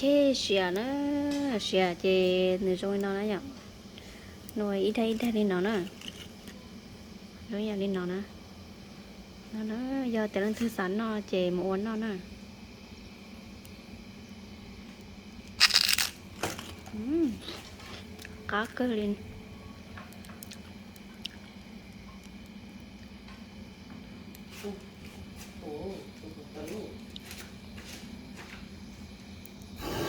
Siav na, siav ces nws zoo li no na yom. Nws ib daig ib daig li no na, zoo yam li no na. No na, yog tias leej twg xav noj ces mus ua noj na. Qab kawg li.